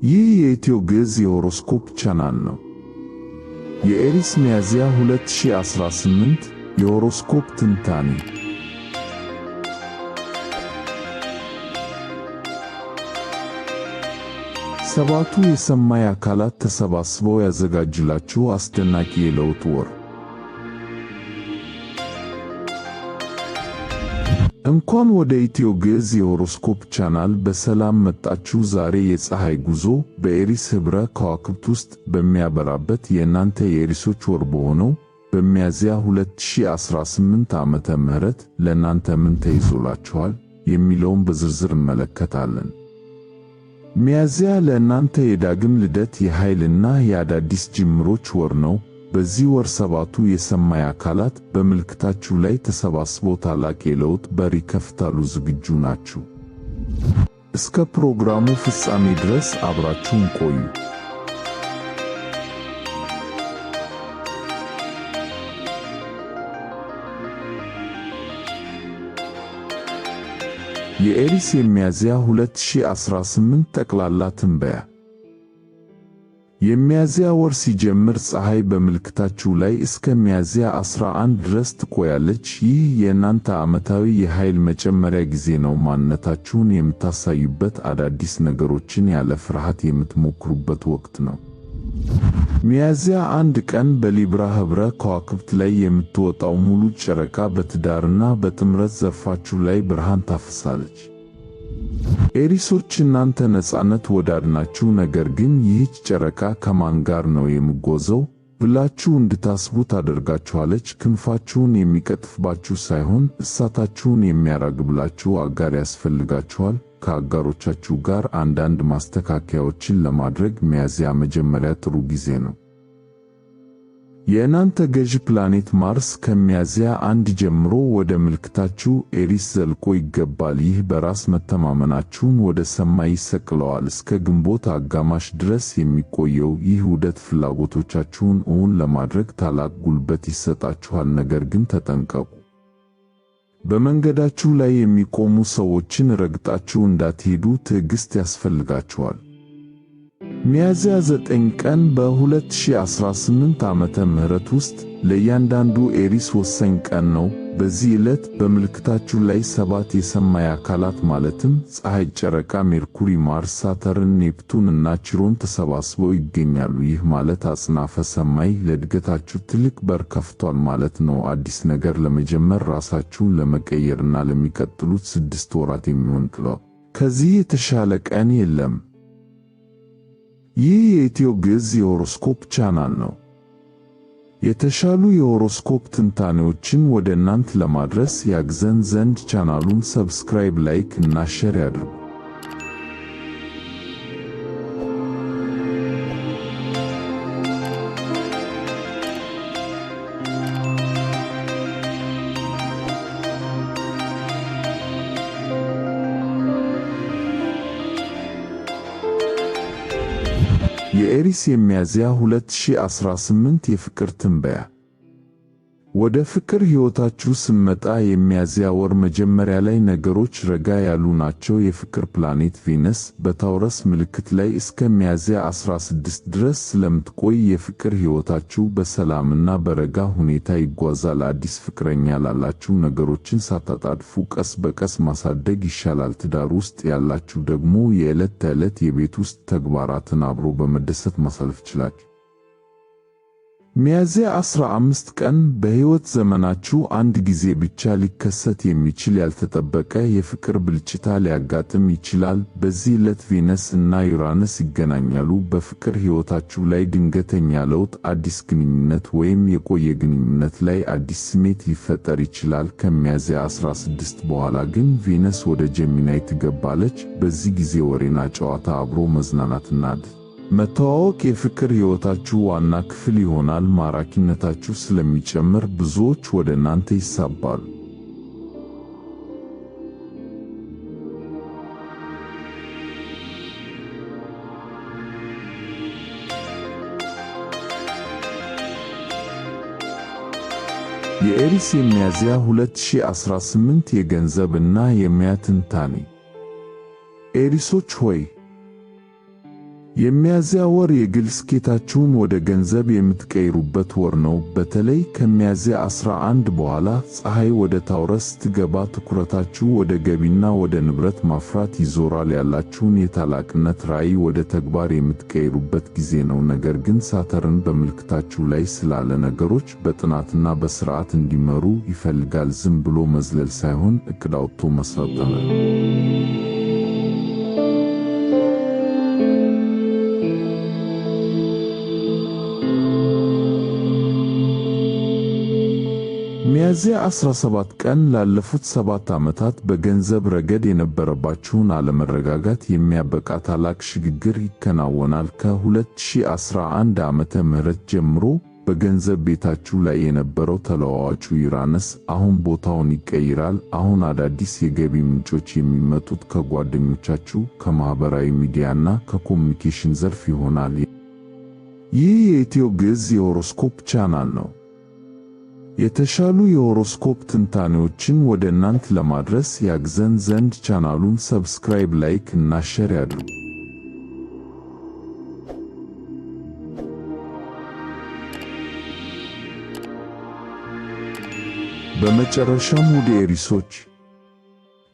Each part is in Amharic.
ይህ የኢትዮ ግዕዝ የ horoscope ቻናል ነው። የ Aries ሚያዝያ 2018 የ horoscope ትንታኔ። ሰባቱ የሰማይ አካላት ተሰባስበው ያዘጋጁላችሁ አስደናቂ የለውጥ ወር። እንኳን ወደ ኢትዮ ግዕዝ የ horoscope ቻናል በሰላም መጣችሁ። ዛሬ የፀሐይ ጉዞ በ Aries ኅብረ ከዋክብት ውስጥ በሚያበራበት የእናንተ የኤሪሶች ወር በሆነው በሚያዝያ 2018 ዓመተ ምህረት ለእናንተ ምን ተይዞላችኋል የሚለውን በዝርዝር እንመለከታለን። ሚያዝያ ለእናንተ የዳግም ልደት፣ የኃይልና የአዳዲስ ጅምሮች ወር ነው። በዚህ ወር ሰባቱ የሰማይ አካላት በምልክታችሁ ላይ ተሰባስበው ታላቅ የለውጥ በር ይከፍታሉ። ዝግጁ ናችሁ? እስከ ፕሮግራሙ ፍጻሜ ድረስ አብራችሁን ቆዩ። የ Aries የሚያዝያ 2018 ጠቅላላ ትንበያ። የሚያዝያ ወር ሲጀምር ፀሐይ በምልክታችሁ ላይ እስከ ሚያዝያ 11 ድረስ ትቆያለች። ይህ የእናንተ ዓመታዊ የኃይል መጨመሪያ ጊዜ ነው። ማንነታችሁን የምታሳዩበት፣ አዳዲስ ነገሮችን ያለ ፍርሃት የምትሞክሩበት ወቅት ነው። ሚያዝያ 1 ቀን በ Libra ኅብረ ከዋክብት ላይ የምትወጣው ሙሉ ጨረቃ በትዳርና በጥምረት ዘርፋችሁ ላይ ብርሃን ታፈሳለች። ኤሪሶች እናንተ ነጻነት ወዳድ ናችሁ፣ ነገር ግን ይህች ጨረቃ ከማን ጋር ነው የምጓዘው ብላችሁ እንድታስቡ ታደርጋችኋለች። ክንፋችሁን የሚቀጥፍባችሁ ሳይሆን እሳታችሁን የሚያራግብላችሁ አጋር ያስፈልጋችኋል። ከአጋሮቻችሁ ጋር አንዳንድ ማስተካከያዎችን ለማድረግ ሚያዝያ መጀመሪያ ጥሩ ጊዜ ነው። የእናንተ ገዢ ፕላኔት ማርስ ከሚያዝያ 1 ጀምሮ ወደ ምልክታችሁ Aries ዘልቆ ይገባል። ይህ በራስ መተማመናችሁን ወደ ሰማይ ይሰቅለዋል። እስከ ግንቦት አጋማሽ ድረስ የሚቆየው ይህ ዑደት ፍላጎቶቻችሁን እውን ለማድረግ ታላቅ ጉልበት ይሰጣችኋል። ነገር ግን ተጠንቀቁ። በመንገዳችሁ ላይ የሚቆሙ ሰዎችን ረግጣችሁ እንዳትሄዱ ትዕግስት ያስፈልጋችኋል። ሚያዝያ 9 ቀን በ2018 ዓመተ ምህረት ውስጥ ለእያንዳንዱ Aries ወሳኝ ቀን ነው። በዚህ ዕለት በምልክታችሁ ላይ ሰባት የሰማይ አካላት ማለትም ፀሐይ፣ ጨረቃ፣ ሜርኩሪ፣ ማርስ፣ ሳተርን፣ ኔፕቱን እና ቺሮን ተሰባስበው ይገኛሉ። ይህ ማለት አጽናፈ ሰማይ ለእድገታችሁ ትልቅ በር ከፍቷል ማለት ነው። አዲስ ነገር ለመጀመር፣ ራሳችሁን ለመቀየርና ለሚቀጥሉት 6 ወራት የሚሆን ክለው ከዚህ የተሻለ ቀን የለም። ይህ የኢትዮ ግዕዝ የ horoscope ቻናል ነው። የተሻሉ የ horoscope ትንታኔዎችን ወደ እናንት ለማድረስ ያግዘን ዘንድ ቻናሉን subscribe፣ like እና share ያድርጉ። የ Aries የሚያዝያ 2018 የፍቅር ትንበያ። ወደ ፍቅር ሕይወታችሁ ስንመጣ የሚያዝያ ወር መጀመሪያ ላይ ነገሮች ረጋ ያሉ ናቸው። የፍቅር ፕላኔት ቬነስ በ Taurus ምልክት ላይ እስከ ሚያዝያ 16 ድረስ ስለምትቆይ የፍቅር ሕይወታችሁ በሰላምና በረጋ ሁኔታ ይጓዛል። አዲስ ፍቅረኛ ላላችሁ ነገሮችን ሳታጣድፉ ቀስ በቀስ ማሳደግ ይሻላል። ትዳር ውስጥ ያላችሁ ደግሞ የዕለት ተዕለት የቤት ውስጥ ተግባራትን አብሮ በመደሰት ማሳለፍ ይችላል። ሚያዝያ 15 ቀን በሕይወት ዘመናችሁ አንድ ጊዜ ብቻ ሊከሰት የሚችል ያልተጠበቀ የፍቅር ብልጭታ ሊያጋጥም ይችላል። በዚህ ዕለት ቬነስ እና ዩራነስ ይገናኛሉ። በፍቅር ሕይወታችሁ ላይ ድንገተኛ ለውጥ፣ አዲስ ግንኙነት ወይም የቆየ ግንኙነት ላይ አዲስ ስሜት ሊፈጠር ይችላል። ከሚያዝያ 16 በኋላ ግን ቬነስ ወደ Gemini ትገባለች። በዚህ ጊዜ ወሬና ጨዋታ፣ አብሮ መዝናናትና መተዋወቅ የፍቅር ሕይወታችሁ ዋና ክፍል ይሆናል። ማራኪነታችሁ ስለሚጨምር ብዙዎች ወደ እናንተ ይሳባሉ። የ Aries የሚያዝያ 2018 የገንዘብ እና የሙያ ትንታኔ። ኤሪሶች ሆይ፣ የሚያዝያ ወር የግል ስኬታችሁን ወደ ገንዘብ የምትቀይሩበት ወር ነው። በተለይ ከሚያዝያ 11 በኋላ ፀሐይ ወደ ታውረስ ስትገባ ትኩረታችሁ ወደ ገቢና ወደ ንብረት ማፍራት ይዞራል። ያላችሁን የታላቅነት ራዕይ ወደ ተግባር የምትቀይሩበት ጊዜ ነው። ነገር ግን ሳተርን በምልክታችሁ ላይ ስላለ ነገሮች በጥናትና በስርዓት እንዲመሩ ይፈልጋል። ዝም ብሎ መዝለል ሳይሆን እቅድ አውጥቶ መስራት ነው። ሚያዝያ 17 ቀን ላለፉት 7 ዓመታት በገንዘብ ረገድ የነበረባችሁን አለመረጋጋት የሚያበቃ ታላቅ ሽግግር ይከናወናል። ከ2011 ዓመተ ምህረት ጀምሮ በገንዘብ ቤታችሁ ላይ የነበረው ተለዋዋጩ ዩራነስ አሁን ቦታውን ይቀይራል። አሁን አዳዲስ የገቢ ምንጮች የሚመጡት ከጓደኞቻችሁ፣ ከማኅበራዊ ሚዲያና ከ communication ዘርፍ ይሆናል። ይህ የኢትዮ ግዕዝ የ horoscope ቻናል ነው። የተሻሉ የ horoscope ትንታኔዎችን ወደ እናንተ ለማድረስ ያግዘን ዘንድ ቻናሉን subscribe፣ like እና share ያድርጉ። በመጨረሻም ውድ ኤሪሶች፣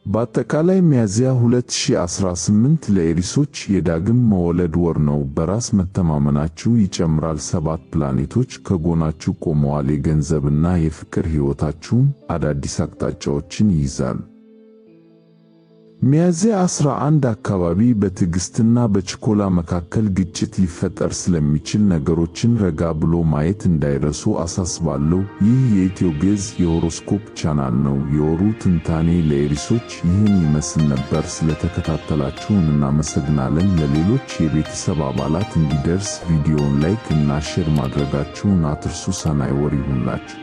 በአጠቃላይ ሚያዝያ 2018 ለኤሪሶች የዳግም መወለድ ወር ነው። በራስ መተማመናችሁ ይጨምራል። ሰባት ፕላኔቶች ከጎናችሁ ቆመዋል። የገንዘብና የፍቅር ሕይወታችሁም አዳዲስ አቅጣጫዎችን ይይዛሉ። ሚያዝያ 11 አካባቢ በትዕግስትና በችኮላ መካከል ግጭት ሊፈጠር ስለሚችል ነገሮችን ረጋ ብሎ ማየት እንዳይረሱ አሳስባለሁ። ይህ የኢትዮ ግዕዝ የ horoscope ቻናል ነው። የወሩ ትንታኔ ለኤሪሶች ይህን ይመስል ነበር። ስለተከታተላችሁን እናመሰግናለን። ለሌሎች የቤተሰብ አባላት እንዲደርስ ቪዲዮውን like እና share ማድረጋችሁን አትርሱ። ሰናይ ወር ይሁንላችሁ።